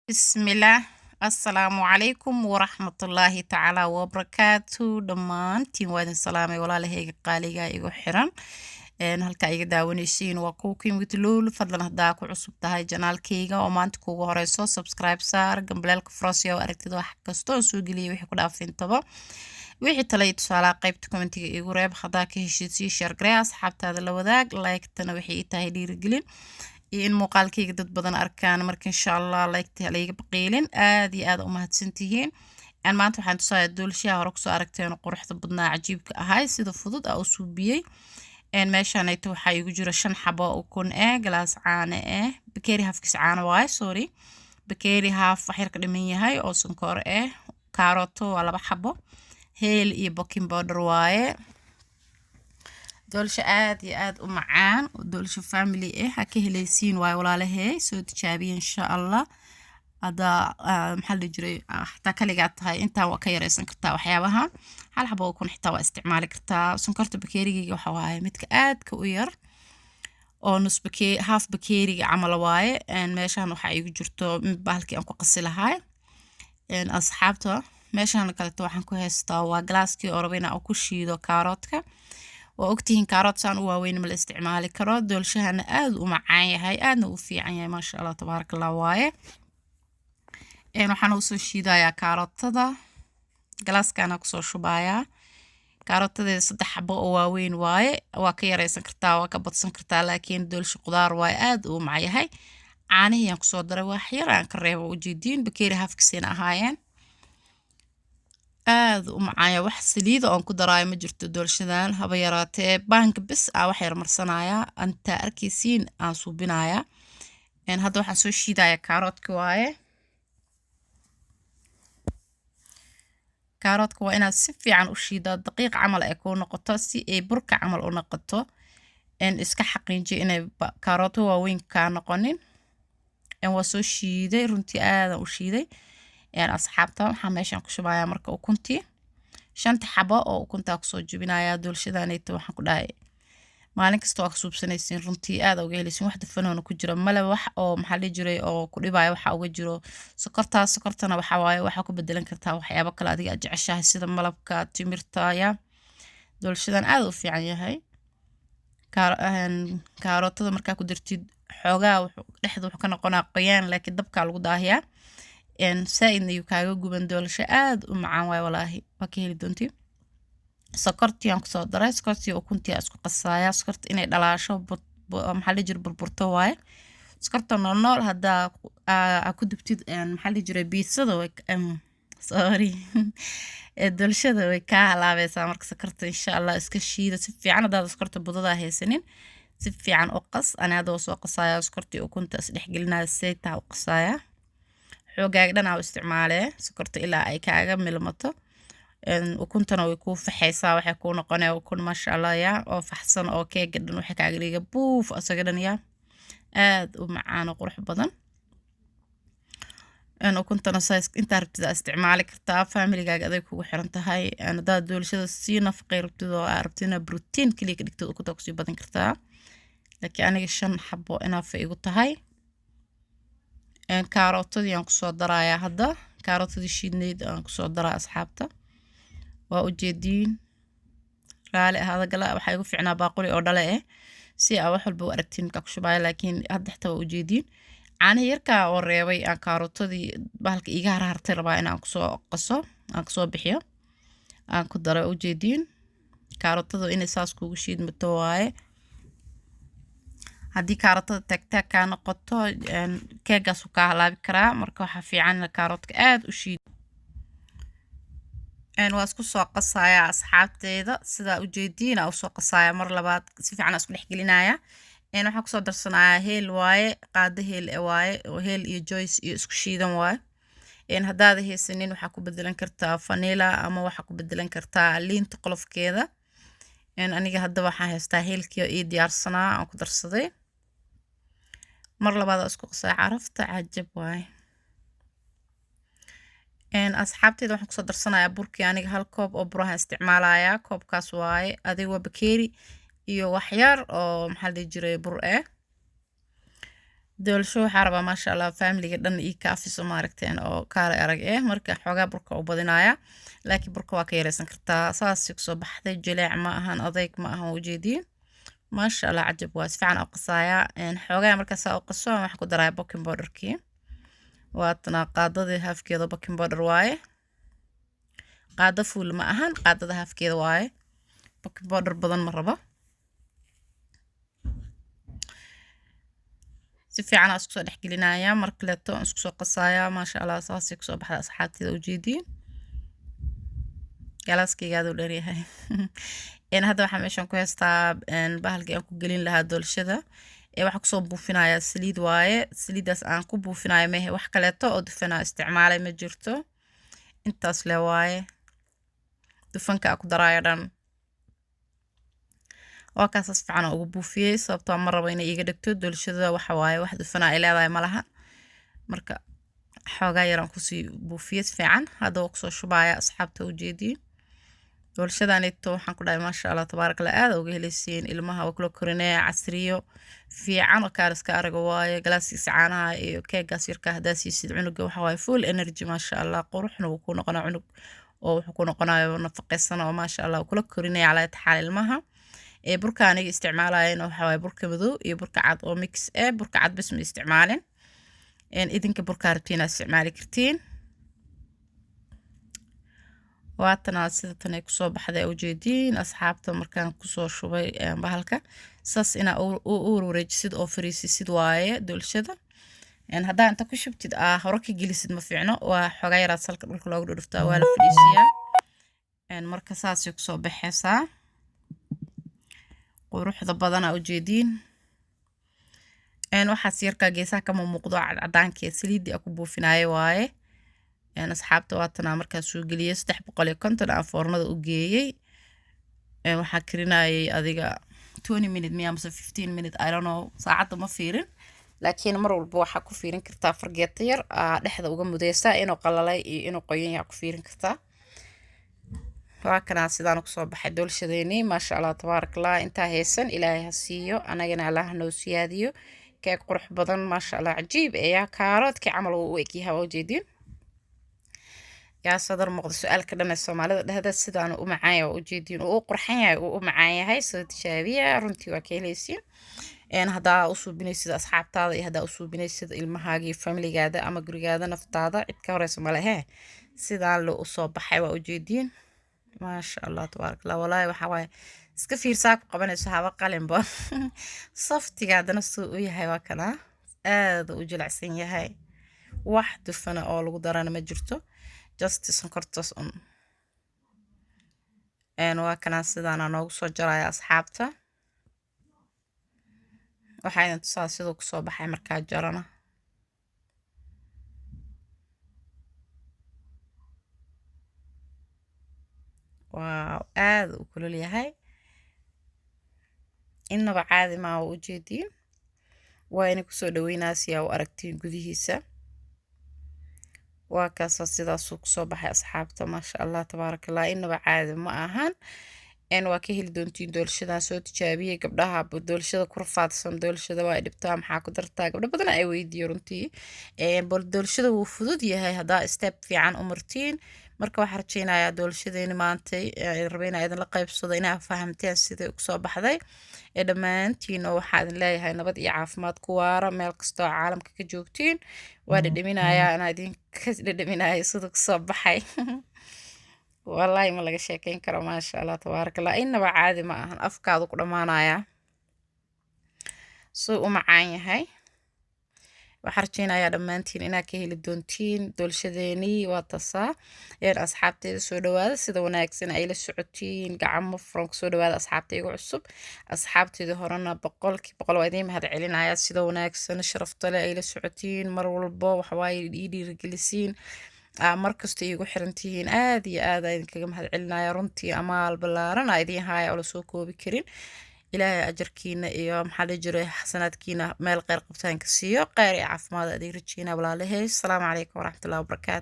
Bismillaah. Assalaamu calaykum waraxmatullaahi tacaala wabarakaatu. Dhammaantiin waa idin salaamay, walaalahayga qaaliga igu xiran. Halkaa iga daawanaysiin waa Cooking with Lul. Fadlan, haddaa ku cusub tahay channelkayga oo maanta kuugu horeyso, subscribe saar, gambaleelka frosia oo aragtida wax kasta oo soo geliyay wixii ku dhaafintaba. Wixii tala iyo tusaalaha qaybta commentiga igu reeb. Haddaa ka heshid, sii share garee, asxaabtaada la wadaag. Like-tana waxay ii tahay dhiirigelin iyo in muuqaalkayga dad badan arkaan. Marka insha Allah like-ta layga baqiilin. Aad iyo aad u mahadsantihiin. Aan maanta waxaan tusaaya doolshaha hore kusoo aragteen, quruxda badnaa, cajiibka ahay, sida fudud aa u suubiyey. Meeshaanayto waxaa igu jira shan xabo ukun galaas caano bakeeri halfkiis caano waaye, sorry, bakeeri half wax yar ka dhiman yahay oo sonkor kaaroto waa laba xabo, heel iyo baking powder waaye. Doolsho aad iyo aad u macaan oo doolsho family ha ka helaysiin waaye, walaalahey. Soo tijaabiya insha Allah. Haddaa, maxaa la dhihi jiray, xataa kaligaa tahay, intaan waa ka yareysan kartaa waxyaabahan. Hal xabo ukun xitaa waa isticmaali kartaa. Sonkorta bakeerigayga waxa waaye midka aadka u yar oo nus bakee, half bakeeriga camal waaye. Meeshan waxaa igu jirto bahalkii aan ku qasi lahaa, asxaabta. Meeshan kaleeto waxaan ku haystaa waa galaaskii oo raba inaan ku shiido kaaroodka. Waa ogtihiin, kaarood saan u waaweyn ma la isticmaali karo. Doolshahana aad u macaan yahay, aadna u fiican yahay, maasha Allah tabaaraka Allah waaye. Waxaan usoo shiidayaa kaarootada, galaaskaana kusoo shubayaa. Kaarootadeeda saddex xabo oo waaweyn waaye. Waa ka yareysan kartaa, waa ka badsan kartaa, laakiin doolsho qudaar waaye, aad uu macyahay. Caanihii aan kusoo daray, wax yar aan ka reebo, ujeediin, bakeeri halfkiisina ahaayeen. Aad u macaanya. Wax saliida oon ku daraayo ma jirto doolshadan haba yaraatee. Baanka bis ah wax yar marsanaya, intaa arkaysiin aan suubinayaa. Hadda waxaan soo shiidaya kaaroodka waaye. Kaaroodka waa inaad si fiican u shiidaa, daqiiq camal ay kuu noqoto, si ay burka camal u noqoto. Iska xaqiijiyo inay kaarooto waaweyn kaa noqonin. Waa soo shiiday, runtii aadan u shiiday, asxaabta. Waxaa meeshaan ku shubayaa marka ukuntii, shanta xabo oo ukuntaa kusoo jebinayaa. Doolshadanayta waxaan ku dhahay maalin kasta waa ka suubsanaysiin, runtii aad uga helaysiin. Wax dafanoona ku jira male, wax oo, maxaa la dhihi jiray, oo ku dhibaayo waxa uga jiro sokortaas. Sokortana waxaa waaye waxaa ku bedelan kartaa waxyaabo kale adiga aad jeceshahay, sida malabka, timirta. Ya, doolshadan aad u fiican yahay. Kaarootada markaa ku dartid, xoogaa dhexda wuxuu ka noqonaa qoyaan, laakiin dabkaa lagu daahiyaa, saa-idna yuu kaaga guban. Doolasho aad u macaan waay, walaahi waa ka heli doontii. Sokortii aan kusoo daray, sokortii ukuntii aan isku qasaaya. Sokorta inay dhalaasho, maxaa la jira, burburto waaye. Sokorta noolnool haddaa aa ku dubtid, maxaa la jiray, biitsada way, sorry, doolshada way kaa halaabeysaa. Marka sokorta insha Allah iska shiida si fiican. Haddaad sokorta budada haysanin, si fiican u qas. Ani hadda waa soo qasaya, sokortii ukunta isdhexgelinaya, seytaa u qasaya. Xoogaaga dhan aa u isticmaalee sokorta ilaa ay kaaga milmato. Ukuntana way kuu faxaysaa, waxay kuu noqonaya ukun, maasha Allah, ya, oo faxsan oo keega dhan waxay kaaga dhiga buuf asaga dhan, ya, aad u macaan oo qurux badan. Ukuntana size intaa rabtid aa isticmaali kartaa, familigaaga aday kugu xiran tahay. Haddaad doolshada sii nafaqay rabtid oo aa rabtid inaad protein kaliya ka dhigtid, ukunta kusii badan kartaa, laakiin aniga shan xabo inaafa igu tahay. Karootadii aan kusoo darayaa hadda, karootadii shiidnayd aan kusoo daraa, asxaabta. Waa ujeediin, raali ahaada. Gala waxaa igu fiicnaa baaquli oo dhale si aa wax walba u aragtiin markaa ku shubaayo, laakiin hadda xitaa waa ujeediin. Caanihii yarkaa oo reebay aan karootadii bahalka iiga harhartay rabaa inaan kusoo qaso, aan kusoo bixiyo, aan ku daro. Ujeediin, kaarootada inay saas kugu shiidmato waaye. Haddii kaarootada taagtaag kaa noqoto, keegaas wuu kaa halaabi karaa. Marka waxaa fiican in kaaroodka aad u shiid. Waa isku soo qasayaa, asxaabteeda. Sidaa ujeediin aa usoo qasaya, mar labaad si fiican aa isku dhex gelinaya. Waxaan kusoo darsanayaa heel waaye, qaado heel waaye, oo heel iyo Joyce iyo isku shiidan waaye. Haddaada haysanin, waxaa ku bedelan kartaa vanilla ama waxaa ku bedelan kartaa liinta qolofkeeda. Aniga hadda waxaan haystaa heelkii oo ii diyaarsanaa, aan ku darsaday. Mar labaad aa isku qasaya. Carafta cajab waaye, asxaabteeda. Waxaan kusoo darsanayaa burkii. Aniga hal koob oo burahan isticmaalayaa, koobkaas waaye. Adiga waa bakeeri iyo waxyar oo, maxaa la dhihi jiray, bur. Doolsho waxaa rabaa, maasha Allah, familiga dhan ii kaafiso, maaragteen, oo kaale arag eh. Marka xoogaa burka u badinaya, laakiin burka waa ka yareysan kartaa. Saasay kusoo baxday. Jileec ma ahan, adeyg ma ahan, ujeediin. Maasha Allah, cajab waa. Si fiican u qasaaya xoogaa. Markaa saa u qaso, waxaan ku daraya baking powderkii. Waatana qaadadii halfkeeda baking powder waaye. Qaado full ma ahan, qaadada halfkeeda waaye. Baking powder badan ma rabo. Si fiican aan isku soo dhexgelinaya, mar kaleeto aan isku soo qasaya. Maasha Allah, saasay kusoo baxda, asxaabteeda, ujeediin. Galaaskayga aad u dheeryahay. Hadda waxaan meeshan ku haystaa bahalkii aan ku gelin lahaa doolshada. Waxaan kusoo buufinayaa saliid waaye. Saliiddaas aan ku buufinayo mehe, wax kaleeto oo dufanaa isticmaalay ma jirto. Intaas le waaye dufanka aan ku daraayo dhan. Waa kaasaas, fiican aan ugu buufiyey, sababtoo ma rabo inay iiga dhegto doolshada. Waxa waaye, wax dufanaa ay leedahay ma laha. Marka xoogaa yaraan kusii buufiyey si fiican. Hadda waa kusoo shubaya, asxaabta, ujeediin. Doolshadanito waxaan ku dhahay, maasha Allah, tabaaraka Allah, aad uga helaysiin. Ilmaha waa kula korinaya, casriyo fiican oo kaaliska araga waaye. Galaaskiisa caanaha iyo keegaas yarka haddaa siisid cunuga, waxa waaye full energy, maasha Allah. Quruxna wuu ku noqonaa cunug oo wuxuu ku noqonayo nafaqaysan oo, maasha Allah, kula korinaya calaa taxaal ilmaha. Ee burka aniga isticmaalayana waxa waaye burka madow iyo burka cad oo mix eh. Burka cad bas ma isticmaalin. Idinka burka rabtiin aad isticmaali kartiin. Waatana sida tan ay kusoo baxday, ujeediin, asxaabta. Markaan kusoo shubay bahalka, saas inaa u warwareejisid oo fariisisid waaye doolshada. Haddaa inta ku shubtid aa hore ka gelisid, ma fiicno. Waa xoogaa yaraad salka dhulka loogu dhudhuftaa, waa la fadhiisiyaa. Marka saasay kusoo baxaysaa quruxda badana, ujeediin. Waxaas yarkaa geesaha kama muuqdo, cadcadaankee saliiddii aa ku buufinayo waaye, asxaabta. Waatana markaa soo geliyey, 350 aan foornada u geeyey. Waxaa karinayay adiga 20 minute miya mase 15 minute, I don't know, saacadda ma fiirin. Laakiin mar walba waxaa ku fiirin kartaa fargeeto yar aa dhexda uga mudeysaa, inuu qalalay iyo inuu qoyan yahay ku fiirin kartaa. Waa kanaa, sidaan kusoo baxay doolshadeeni, maasha Allah, tabaarak Allah. Intaa haysan Ilaahay ha siiyo, anagana Allah noo siyaadiyo. Keeg qurux badan, maasha Allah, cajiib eeyaa. Kaaroodkii camal uu u egyahay, waa ujeediin. Yaa sadar muuqda su-aalka dhan ee Soomaalida dhehda. Sidaan u macaan yahay, waa ujeediin, uu u qurxan yahay, uu u macaan yahay. Soo tijaabiya, runtii waa ka helaysiin. Haddaa u suubinaysid asxaabtaada iyo haddaa u suubinaysid ilmahaaga iyo familigaada ama gurigaada, naftaada cid ka horeysa male hee. Sidaan loo usoo baxay, waa ujeediin, maasha Allah, tabaarak Allah. Walaahi waxaa waaye iska fiirsaa ku qabanayso haba qalinba. Softiga haddana suu u yahay, waa kanaa, aad u jilicsan yahay. Wax dufana oo lagu darana ma jirto, just sonkortaas un. Waa kanaa, sidaana noogu soo jaraya, asxaabta. Waxaa idin tusaa siduu kusoo baxay markaa jarana. Waaw, aad u kulul yahay, innaba caadi maa, waa ujeediin. Waa ina kusoo dhaweynaa si aa u aragtiin gudihiisa. Waa kaasa, sidaasuu kusoo baxay, asxaabta, maasha Allah, tabaaraka Allah, innaba caadi ma ahan. Waa ka heli doontiin doolshadan, soo tijaabiyey. Gabdhaha doolshada ku rafaadsan, doolshada waa dhibtaa, maxaa ku dartaa, gabdho badan ay weydiiyo runtii. Bal doolshada wuu fudud yahay haddaa step fiican u martiin. Marka waxaan rajeynayaa doolshadeeni maantay rabay inaa idinla qaybsado inaa fahamteen sidai kusoo baxday. Ee dhammaantiin oo waxaa idin leeyahay nabad iyo caafimaad ku waara meel kastoo caalamka ka joogtiin. Waa dhedheminayaa, anaa idinka dhedheminaya siduu kusoo baxay. Wallaahi ma laga sheekeyn karo, maasha Allah, tabaaraka Allah, innaba caadi ma ahan. Afkaadu ku dhammaanayaa suu u macaan yahay. Waxaan rajeynayaa dhammaantiin inaad ka heli doontiin doolshadeenii. Waa tasaa een, asxaabteeda. Soo dhawaada, sida wanaagsan ay la socotiin, gacmo furan kusoo dhawaada, asxaabta igu cusub. Asxaabteeda horena 100% waa idiin mahad celinaya sida wanaagsan sharafta leh ay la socotiin mar walbo. Waxawaaye ii dhiirigelisiin, mar kasta iigu xiran tihiin. Aad iyo aad aa idinkaga mahad celinaya runtii. Amaal ballaaran aa idiin haaya oo lasoo koobi karin. Ilaahay ajarkiina iyo, maxaa la jiray, xasanaadkiina meel kheyr qabtaan ka siiyo. Kheyr iyo caafimaad adiin rajeynaa, walaalahay. Asalaamu calaykum waraxmatullahi wabarakaatu.